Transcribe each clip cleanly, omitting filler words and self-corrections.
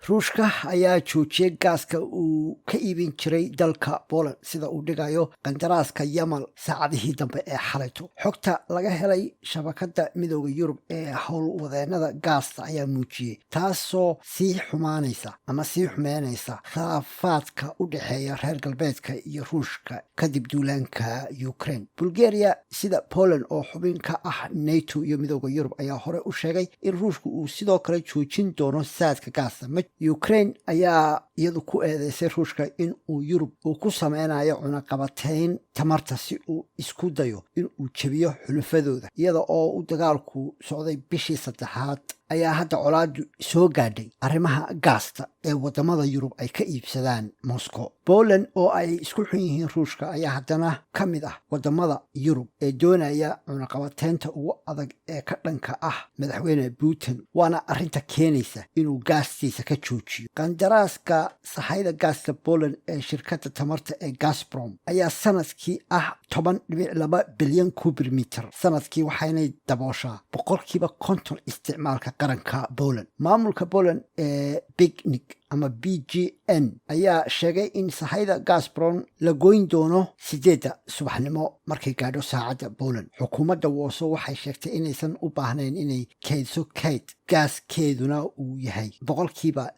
Ruushka ayaa joojiyey gaaska uu ka iibin jiray dalka Poland, sida uu dhigayo qandaraaska Yamal, saacadihii dambe ee xalayto. Xogta laga helay shabakada Midooda Yurub ee howlwadeenada gaasta ayaa muujiyey, taasoo sii xumaanaysa ama sii xumeynaysa khilaafaadka u dhexeeya reer galbeedka iyo Ruushka kadib duulaanka Ukraine. Bulgaria, sida Poland oo xubin ka ah NATO iyo Midooda Yurub, ayaa hore u sheegay in Ruushka uu sidoo kale joojin doono saadka gaasta. Ukraine ayaa iyadu ku eedeysay Ruushka in uu Yurub uu ku sameynayo cunaqabateyn tamarta si uu isku dayo in uu jebiyo xulufadooda, iyada oo uu dagaalku socday bishii saddexaad. Ayaa hadda colaadu soo gaadhay arrimaha gaasta ee wadamada Yurub ay ka iibsadaan Moscow. Poland oo ay isku xun yihiin Ruushka ayaa haddana ka mid ah wadamada Yurub ee doonaya cunaqabateynta ugu adag ee ka dhanka ah madaxweyne Putin, waana arrinta keenaysa inuu gaastiisa ka joojiyo. Qandaraaska sahayda gaasta Poland ee shirkadda tamarta ee Gazprom ayaa sanadkii ah 10.2 bilyan cubic meter sanadkii, waxaynay dabooshaa 50% isticmaalka qaranka Poland. Maamulka Poland ee PGNiG ama PGN ayaa sheegay in sahayda Gazprom la goyn doono 8da subaxnimo markay gaadho saacadda Poland. Xukuumadda Warsaw waxay sheegtay inaysan u baahnayn inay kaydso kayd, gaaskeeduna uu yahay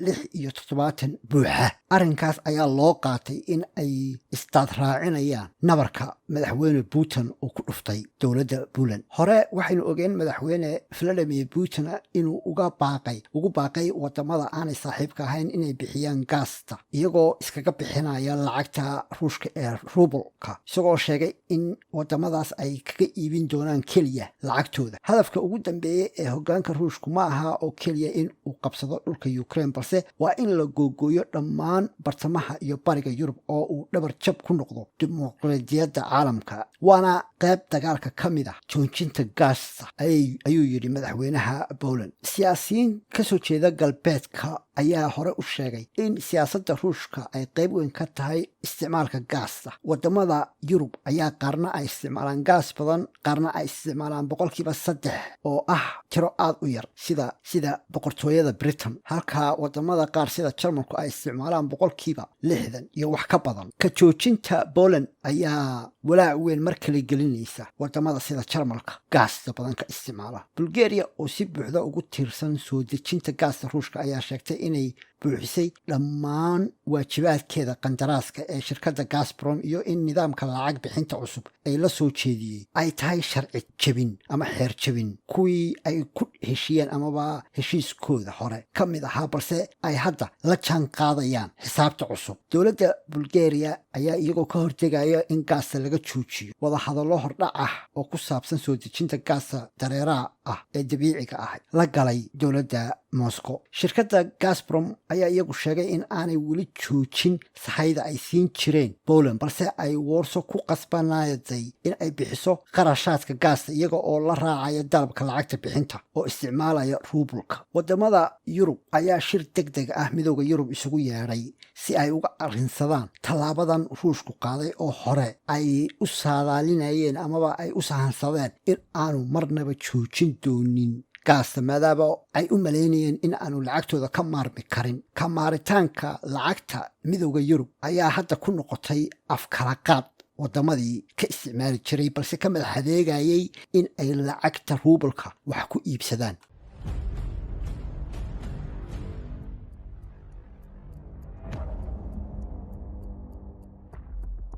76% buuxa. Arrinkaas ayaa loo qaatay in ay istaad raacinayaan nabarka madaxweyne Putin uu ku dhuftay dowladda Poland. Hore waxaynu ogeen madaxweyne Vladimir Putin inuu uga baaqay ugu baaqay wadamada aanay saaxiibka ahayn inay bixiyaan gaasta, iyagoo iskaga bixinaya lacagta Ruushka ee rublka, isagoo sheegay in wadamadaas ay kaga iibin doonaan keliya lacagtooda. Hadafka ugu dambeeya ee hogaanka Ruushku ma aha oo keliya in uu qabsado dhulka Ukraine, balse waa in la googooyo dhammaan bartamaha iyo bariga Yurub oo uu dhabar jab ku noqdo dimuqraadiyadda caalamka, waana qayb dagaalka ka mid ah joojinta gaasta, ayuu yidhi madaxweynaha Poland. Siyaasiyiin kasoo jeeda galbeedka ayaa hore u sheegay in siyaasadda Ruushka ay qayb weyn ka tahay isticmaalka gaasta. Wadamada Yurub ayaa qaarna ay isticmaalaan gaas badan, qaarna ay isticmaalaan 3% oo ah tiro aad u yar, sida Boqortooyada Britain, halka wadamada qaar sida Jarmalku ay isticmaalaan 60% iyo wax ka badan. Ka joojinta Poland ayaa walaac weyn mar kale gelinaysa wadamada sida Jarmalka gaasta badan ka isticmaala. Bulgaria oo si buuxda ugu tiirsan soo dejinta gaasta Ruushka ayaa sheegtay inay buuxisay dhammaan waajibaadkeeda qandaraaska ee shirkadda Gazprom iyo in nidaamka lacag bixinta cusub ay la soo jeediyey ay tahay sharci jebin ama xeer jebin kuwii ay ku heshiiyeen amaba heshiiskooda hore ka mid ahaa, balse ay hadda la jaan qaadayaan xisaabta cusub. Dowladda Bulgaria ayaa iyagoo ka hortegaya in gaasta laga joojiyo wadahadallo hordhac ah oo ku saabsan soo dejinta gaasta dareeraha ah ee dabiiciga ah la galay dowladda Moscow. Shirkadda Gazprom ayaa iyagu sheegay in aanay weli joojin sahayda ay siin jireen Poland, balse ay Warsaw ku qasbanaaday in ay bixiso qarashaadka gaasta iyaga oo la raacaya dalabka lacagta bixinta oo isticmaalaya ruubulka. Wadamada Yurub ayaa shir deg deg ah Midooda Yurub isugu yeedhay si ay uga arrinsadaan tallaabadan Ruushku qaaday, oo hore ay u saadaalinayeen amaba ay u sahansadeen in aanu marnaba joojin doonin gaasta, maadaama ay u malaynayeen in aanu lacagtooda ka maarmi karin. Ka maaritaanka lacagta Midooda Yurub ayaa hadda ku noqotay afkalaqaad wadamadii ka isticmaali jiray, balse ka madax adeegayay in ay lacagta ruubalka wax ku iibsadaan.